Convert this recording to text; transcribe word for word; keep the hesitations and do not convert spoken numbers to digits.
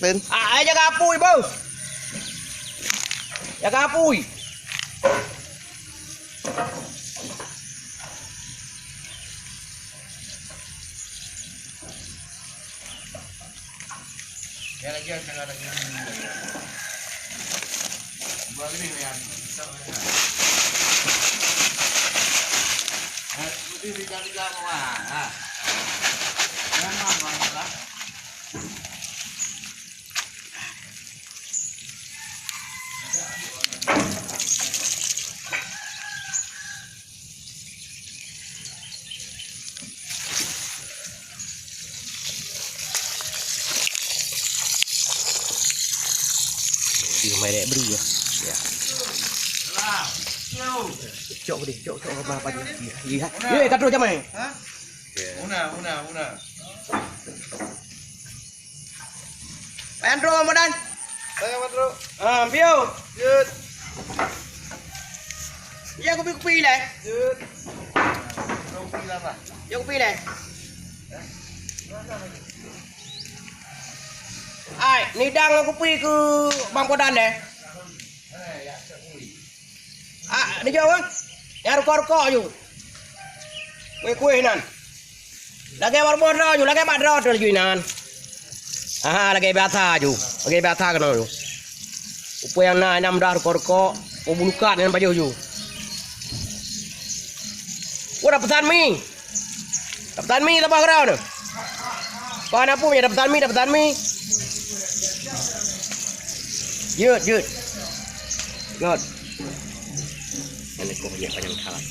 Teun. Ah, eh, jaga apui, Bos. Jaga apui. Ya, lagi ada, ada gini. Dua gini ya. Eh, putih di jam-jam, wah. Ah. Jangan, wah, lah. Di mai dek beri ya. Ya. Cok deh, cok, cok apa apa dia. Iya. Iya, tak terus jamai. Ha? Una, una, una. Payah trok, Mak Dan. Payah trok. Ah, piu. Jeuet. Ya, kupi-kupi leh. Jeuet. Kupi lah, Pak. Ya, kupi leh. Ai, nidang kupi keu Bang Podan leh. Ah, ni jauh, ah. Nyang rukok-rukok ju. Kueh-kueh nan. Lagèe baroe droe ju, lagèe bak droe droe ju inan. Aha, lagèe biasa ju. Lagèe biasa keunoe ju. Upeu nyang na inong dah rukok-rukok, bulukat nyan pajoh ju. Wah, dapeusan mi. Dapeusan mi saboh keudroe nyoe. Kon apui nyoe, dapeusan mi, dapeusan mi. Jeuet, jeuet. Jeuet. Nyan keuh jeuet panyang that.